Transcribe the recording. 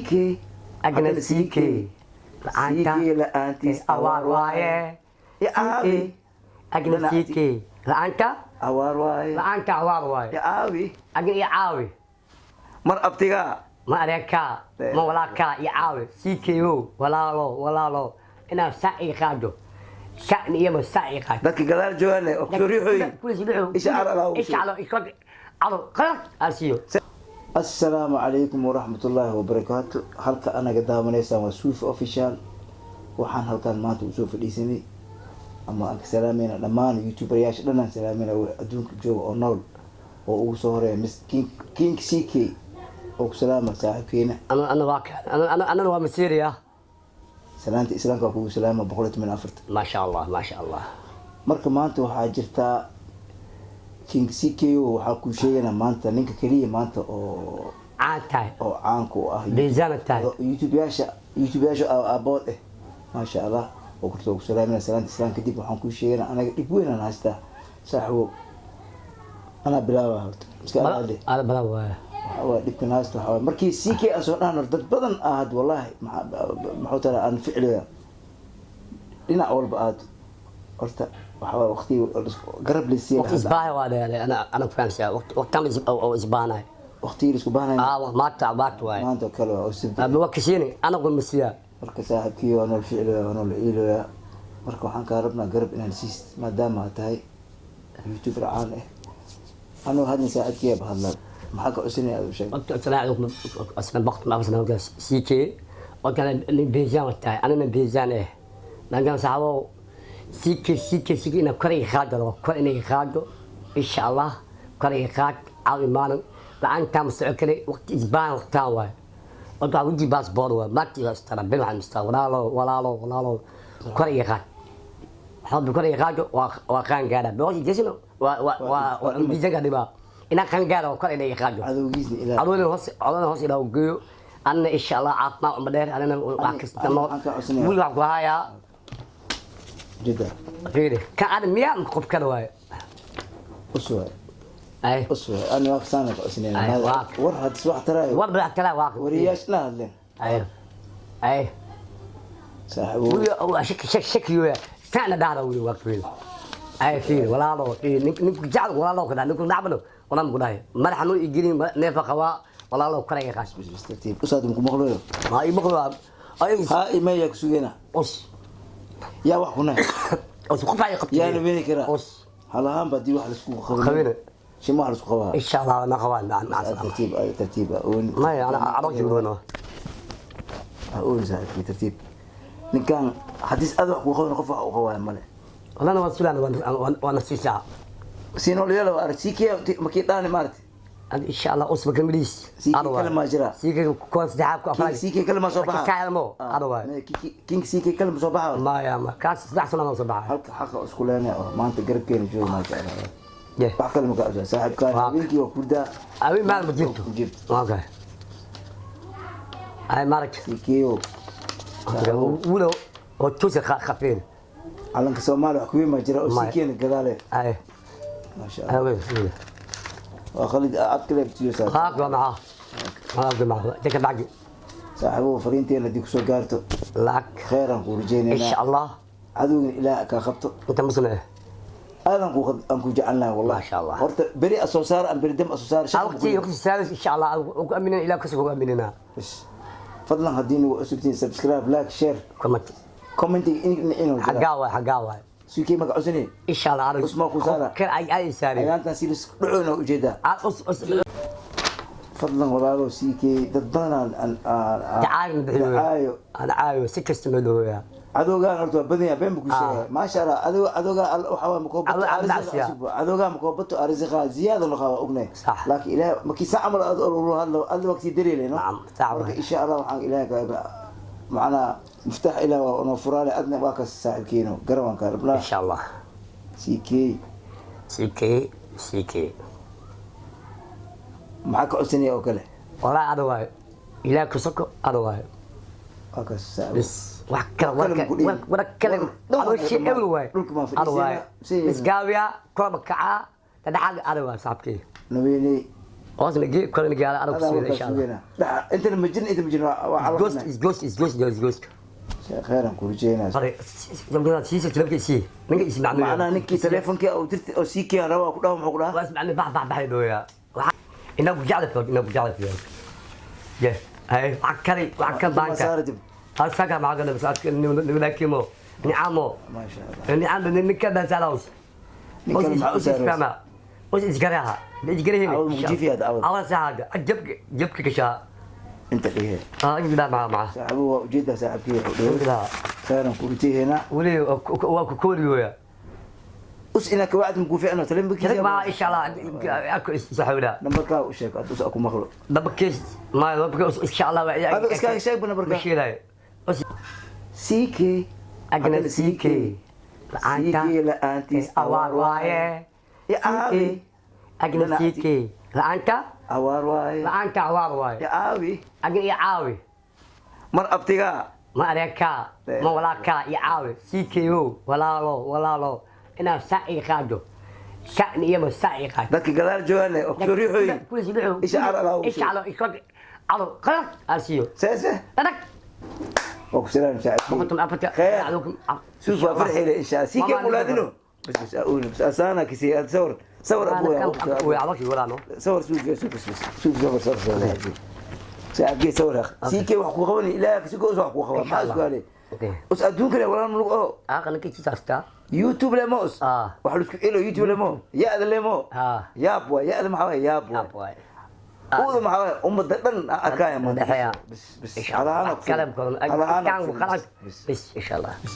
CK. Agna CK. La'aanta CK la'aantiis awaar waaye. Ya aabi. Agna CK la'aanta. Awaar waaye. La'aanta awaar waaye. Ya aabi. Agna iyo caawi. Mar abtigaa. Ma adeerkaa, ma walaalkaa, iyo caawi CKO. Walaalo, walaalo, inaad sac ii qaado, sacni iyama sac ii qaado. Dadka gadaal joogaane oo kusoo riixooyin. Isha car alaa ugu Isha calo isla calo qalad aan siiyo. Assalaamu calaykum waraxmatullaahi wabarakaatu. Halka anaga daawanaysaan waa Suufi Official. Waxaan halkaan maanta usoo fadhiisanay ama aan ka salaamayna dhammaan youtuberyaasha dhan, aan salaamayna wax adduunka jooga oo nool, oo ugu soo horeeya Miss King, King CK, oo ku salaama saaxiibkeena. Ana waa ana anana waa masiiriya. Salaanta islaamka waa kugu salaama 114. Maasha Allah, maasha Allah. Marka maanta waxaa jirtaa King CK, waxaa kuu sheegaynaa maanta ninka keliya maanta oo caan tahay oo caanka u ah beesana tahay youtubeyaasha aabood eh, maasha Allah, oo kurta ku salaamina salaanta islaam. Kadib waxaan kuu sheegaynaa anaga dhib weyn aan haystaa, saaxibo. Anaa bilaaba horta iska alaale. Ada badan waaya. Waxaa waaye dhibkan haysta, waxaa waaye markii CK aan soo dhahan dad badan ahad, wallahi maxuu tara aan ficliga dhinac walba aad horta waxaa waaye waqtigii garab lasiiya. Waqti isbaahay waa dheeray. Ana ku fahamsaa waqtan oo isbaanahay. Waqtigii laisku baahnay. Ah, maanta maanta waaye. Maanta oo kale waa oo sabti. Ama waa kasiini ana qulmasiyaa. Marka saaxiibkii waa nool ficilaya, waa nool ciiloyaa. Marka waxaan kaa rabnaa garab inaan siis, maadaama aad tahay youtuber caan ah. Anuu hadna saaxiibkii ba hadlaa, maxaa ka codsanaya aad u sheeg. Waqti codsanaa asna waqti ma asna CK وكان بيزان وتاي انا بيزان eh maadaama saxabo CK CK CK ina kor iga qaado, kor inay qaado insha Allah. Kor iga qaad, caawi maalin la'aantaa ma socon kari. Waqti isbaan waqtaa waay. Waqti waxaa weji baasboor waay maanta iyo istara bil waxaan istaa. Walaalo, walaalo, walaalo, kor iga qaad. Waxaa kor iga qaado waa qaan gaadha boqol jesino waa miisaanka dhibaa inaan qaan gaadha waa kor inay iga qaado. Cadowgiisna ilaa Cadowna hoos ilaa geeyo. Anna insha Allah caafimaad uma dheer anina wax kasta nool. Waxaan ka codsanaya- Wiil waxaan ku hayaa. Jidda. Fiiri ka aan miyaa qof kale waaye. Uswaay. Ay. Uswaay, ani waa kasaana ka codsanaya. Ay, war hadis wax taraayo. War baa kala waa. Wariyaasha la hadleen. Ay ay. Saaxiibo. Wiil waa shaki shaki shaki weya saana dhahda wiil waa fiiri ay fiiri. Walaalo fiiri, ninku jecel walaalo ka dhahay, ninku nacbano walaan ku dhahay madaxa nuu igelin neefa qabaa. Walaalo kale iga qaas. Bas bas, tartiib usaad muku maqlayo. Ma ii maqlo ay. Ha imeeya ku sugayna. Us. Yaa wax kunay. Us qof ay qabtay. Yaana weeni karaa. Us. Halahaan baa dii wax laisku qabin. Qabina. Shima wax laisku qabaa. ان شاء الله ما قوان مع السلامه. tartiib ay tartiib oon. ما انا عرفت يقولون. Oon saaxiibkii, tartiib. Ninkan haddii aad wax ku qaban, qof wax u qabaya male. والله انا وصلنا وانا سيسا. Siinolyalo arag CK makii dhaani maaragtay. ان شاء الله اصبر كمليس. CK kale ma jira. سيكي كون سدحاب King CK kale ma soo baxa. كايلمو اروى. King CK kale ma soo baxa. ما يا ما كاس صدح سنه صباح. Halka xaqa isku leenay oo maanta garabkeena jooga maa jeclaa. يه. Wax kale ma ka codsan saaxiibkaan. Habeenkii waa kurdaa. ابي ما بجبته. Ku jirto. اوكي هاي مارك. CKo. ولو وتوسع خفين. Calanka Soomaaliya wax kuweyn baa jira oo Maya. CKna gadaale. اي. Maasha Allah. اي. Waa khalid cad kale tiyo saaxiib. هاك معاه هاك معاه تك بعد. Saaxiibo, fariinteena haddii kusoo gaarto لك. khayr aan kuu ان rajaynaynaa. شاء الله. Cadowgana Ilaah kaa qabto. انت مسلم. Aadan ku aan ku jecelnahay wallahi. Maasha Allah. Horta beri asoo saar aan beri dam asoo saar shaqa. وقتي وقت السادس ان شاء الله وامننا الى كسب امننا. Bas fadlan haddii nagu cusubtiin, subscribe, like, share, كما commenting in inuu jira. حقاوي حقاوي. CK maka codsanay. ان شاء الله انا Usman Kusara. كان اي ساري. Ayaantan si lis dhucuna ujeedaa. أس أس. Fadlan walaalo CK, dad badan aan دعاية. dacaayo. انا عايز سكست مدويا. Cadowgaan horta waa badan yahay, been buu ku sheegaya. Maasha Allah, cadowgaan waxaa waay makoo bato. Cadow cabdacsiya. Cadowgaan makoo bato arisiqa ziyaada noqaa, waa ognay. Sax. Laakiin Ilaah markii sa camal aad ula hadlo aad waa kasii dareelay no. Nacam, sax marka waay. Insha Allah waxaan Ilaah ka macnaa miftaax Ilaah waa noo furaale, adna waa kas saaxiibkeeno garawaan kaa rabnaa. ان شاء الله. CK. سي كي سي كي. Maxaa ka codsanaya oo kale? والله انا واي الى كسكو انا واي. Waa kas saaxiib. بس وكل Wax kale ma ku dhihin. وكل War- ولا شيء اول واي. dhulka maan انا واي. fadhiisanaa. بس قاوية كوب كعا تدحق انا واي صاحبتي. Naweyney. Hoosna gee, korna gee, anaa ku Adaa siina warkaa insha Allah. Sugeynaa dhaxa intana ma jirin, inta ma jirin, waa Isgoos, calaqnaa. Isgoos, isgoos, isgoos. Khayran ku rajeynaa. Hore siisa telefonka isii, ninka isi macmiil. Macnaha ninkii teleefonkii oo dirti oo sii kii rabaa ku dhaho, muxuu ku dhahaa? Waa ismacmiil, bax bax bax dhooya. Inaa ku jecel, inaa ku jecel. Ye hay wax kale, wax kan baanka. Saara dib. Asaga ma gana bas nimakimo nicamo. Maasha Allah. Nicamo ninka baan salaws. Ninkan maxaa u saaraysa? Us isgaraha isgarahini. Awal mujiif yaad, awal. Awal saaga jabka jabka kasha. Inta dhihe. Ah, inta ma ma. Saaxiibu waa ujeedaa, saaxiibkii wuxuu dhaho inta khayran ku rajeynaa. Wali waa ku kooliyoya. Us inaa kawacd makuu fiicno teleefonkiisa. Ma insha Allah aku saxawda. Nambarkaa u sheeg ad us aku maqlo. Dabkiis ma dabkiis insha Allah. Adiga iskaaga sheeg ba nambarka. Mashiilay. CK. Agna CK la'aanta. CK la'aantiis awaar waaye. Ya aabi. Agna CK la'aanta. Awaar waaye. La'aanta awaar waaye. Ya aabi. Agna iyo caawi. Mar abtigaa. Ma adeerkaa, ma walaalkaa, iyo caawi CKO, walaalo, walaalo, inaad sac ii qaado, sacni iyama sac ii qaado. Dadka gadaal joogaane oo kusoo riixooyin. Isha car alaa ugu isha calo isha calo qalaq aan siiyo. Seese. Adag. Waa ku salaam saaxiibkii. Boqolkiiba afartan. Khayr. Suuf waa farxile insha Allah. CK mulaadino bas bas auna bas asaana kisi ad sawir sawir abuya. صور سوف سوف سوف سوف صور صور صور saaxiibkii sawir CK wax ku qaban ilaaha si goos wax ku qaban, maxaa isku halay us adduunka le walaal mulug oo YouTube le mo us wax la isku celo YouTube le mo ya-da le mo yaab waay, ya-da maxaa waay, yaab waay, uda maxaa waay, ummadda dhan aan arkaya maanta. Bas bas halahaana ku filan. Halahaana ku filan. Bas Insha Allah. Bas.